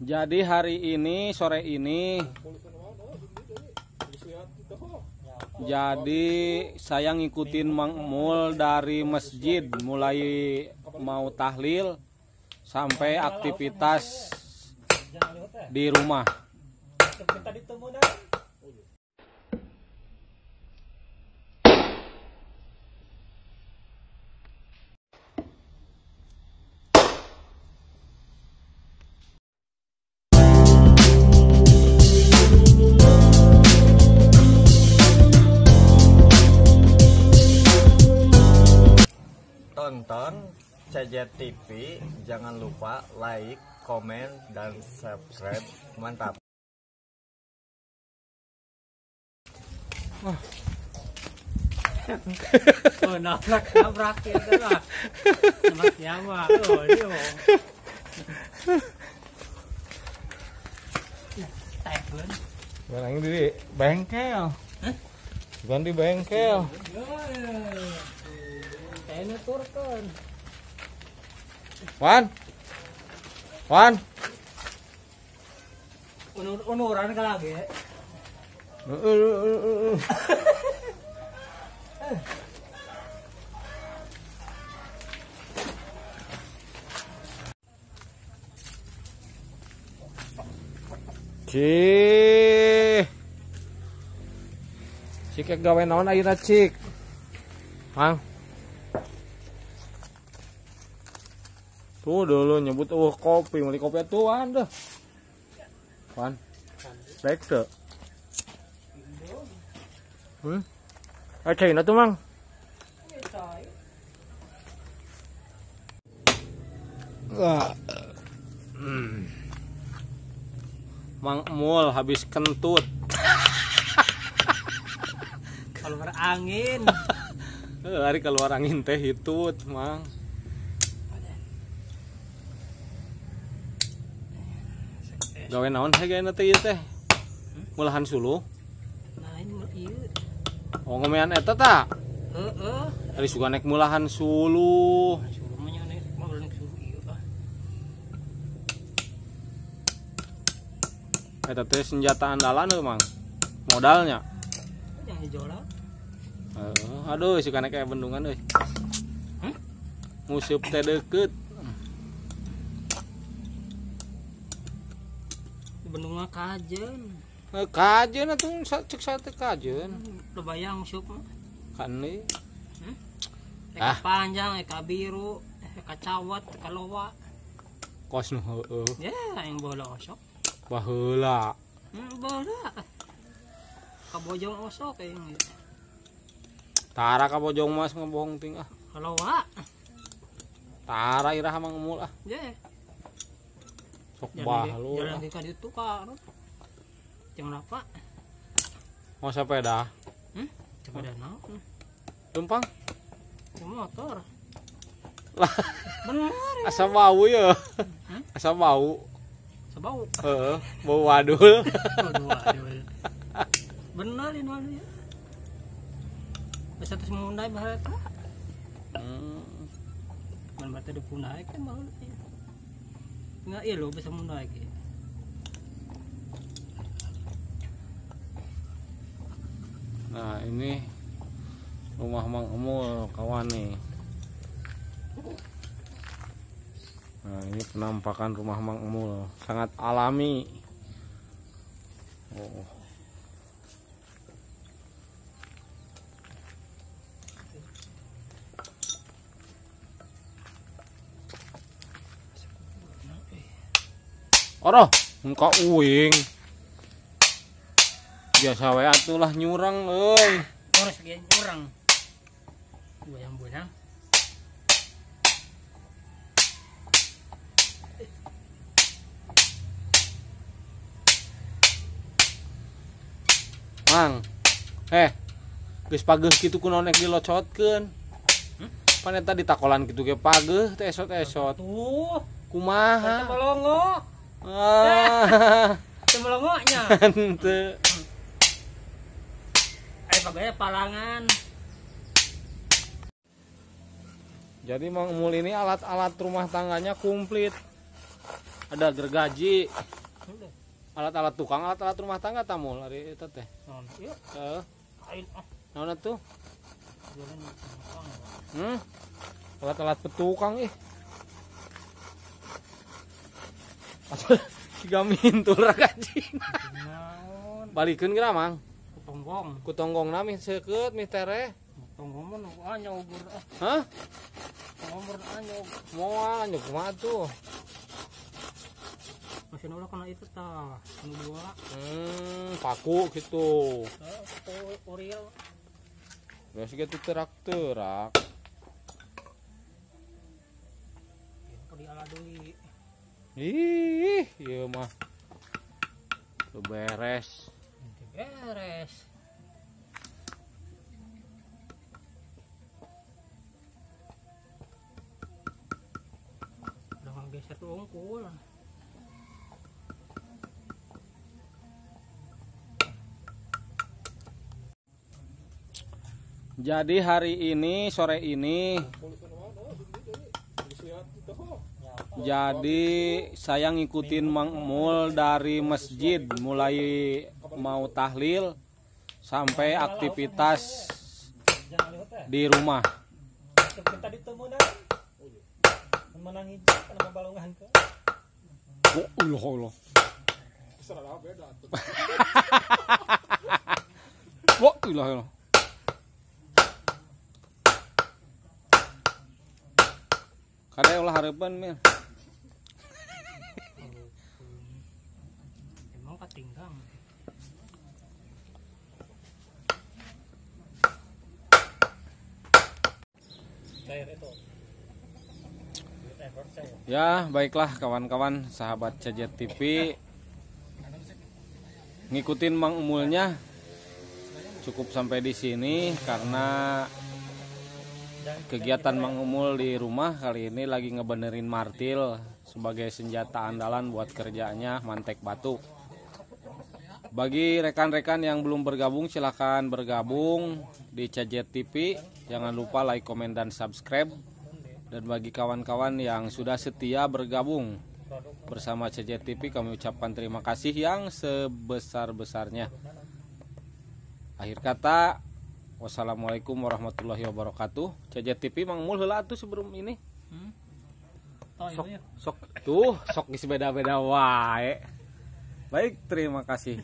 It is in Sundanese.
Jadi hari ini sore ini jadi saya ngikutin Mang Mul dari masjid mulai mau tahlil sampai aktivitas di rumah. Tonton CJ TV, jangan lupa like, komen, dan subscribe. Mantap. Wah. Oh, nabrak itu lah. Nabrak nyawa. Oh, dia. Teh. Barang di bengkel. Hah? Bukan di bengkel. Ini turun. Wan. Wan. Unur-unuran ka lagi. Cih. Cik gawe naon ayeuna cik? Mang. Tuh dulu nyebut kopi, beli kopi tuh dah. Pan. Baik tuh. Cai tuh, Mang. Mang Mul habis kentut. Keluar angin. Lari keluar angin teh hitut, Mang. Gawe naon hege teh ieu teh? Mulahan suluh. Lain ieu. Oh, ngomean eta ta? Heeh. Ari suka nek mulahan suluh. Suluh mah nya nek mah nek suluh ieu ah. Eta teh senjata andalan heuh, Mang. Modalnya. Yang hijau lah. Heeh, aduh suka nek aya bendungan euy. Hmm? Musup teh deukeut. Bendungan kajen. Kajen atuh cek saya teh kajen. Lubayang sup mah. Kan nih. Eka panjang, eka biru, eka cawat, eka lowa. Kos nu heueuh. Ya, yang bola osok. Baheula. Bola. Kabojong osok aing. Tara kabojong mas ngebohong ting ah. Lowa. Tara iraha Mang Mul ah. Ya. Sok bahlul. Jalan ka ditu ka. Jangan apa? Mau sepeda? Sepeda naon? Tumpang? Motor. Lah. Bener. Ya. Asa bau ya. Asa bau. Asa bau. Heeh, bau wadul. Waduh. Bener ini ya. Bisa terus mundai baheula. Mun batu dipunai kan baheula. Enggak iya lo bisa mundai ge. Nah, ini rumah Mang Emul kawan nih. Nah, ini penampakan rumah Mang Emul, sangat alami. Oh. Oroh, muka uing. Biasa we atuh lah nyurang euy. Terus ge nyurang. Goyang-goyang. Mang. Geus pageuh kitu kunaon nek dilocotkeun? Pan eta ditakolan kitu ge pageuh teh esot-esot. Tuh, kumaha? Melongo. Ah. Teu melongonya. Henteu. Pagaya palangan. Jadi Mang Mul ini alat-alat rumah tangganya komplit. Ada gergaji. Alat-alat tukang, alat-alat rumah tangga tamu lari eta teh. Naon? Ieu. Heeh. Lain ah. Naon atuh? Jualan Alat-alat petukang ih. Atuh siga mintul ragaji. Naon? Balikeun geura Mang. Kutonggong. Kutonggongna mih seukeut mih tereh. Tonggong mah nu anyog ah. Hah? Tonggong anyog. Moal anyog kumaha tuh? Masih ulah kena itu tah, anu dua. Paku gitu. Heeh, uril. Geus gitu terak-terak. Ieu di ala deui. Ih, ieu mah. Teu beres. Teu beres. Udah geser tuh unggul. Jadi hari ini sore ini jadi saya ngikutin Mang Mul dari masjid mulai mau tahlil sampai aktivitas di rumah. Oh, Allah Allah. Oh, Allah Allah. Kade ulah hareupeun mil. Emang katinggang. Ya, baiklah kawan-kawan sahabat CJ TV. Ngikutin Mang Emulnya cukup sampai di sini karena kegiatan Mang Emul di rumah kali ini lagi ngebenerin martil sebagai senjata andalan buat kerjanya mantek batu. Bagi rekan-rekan yang belum bergabung silahkan bergabung di CJ TV. Jangan lupa like, komen, dan subscribe. Dan bagi kawan-kawan yang sudah setia bergabung bersama CJ TV, kami ucapkan terima kasih yang sebesar-besarnya. Akhir kata, wassalamualaikum warahmatullahi wabarakatuh. CJ TV Mang Mul heula atuh sebelum ini. Sok sok tuh sok geus beda-beda wae. Baik, terima kasih.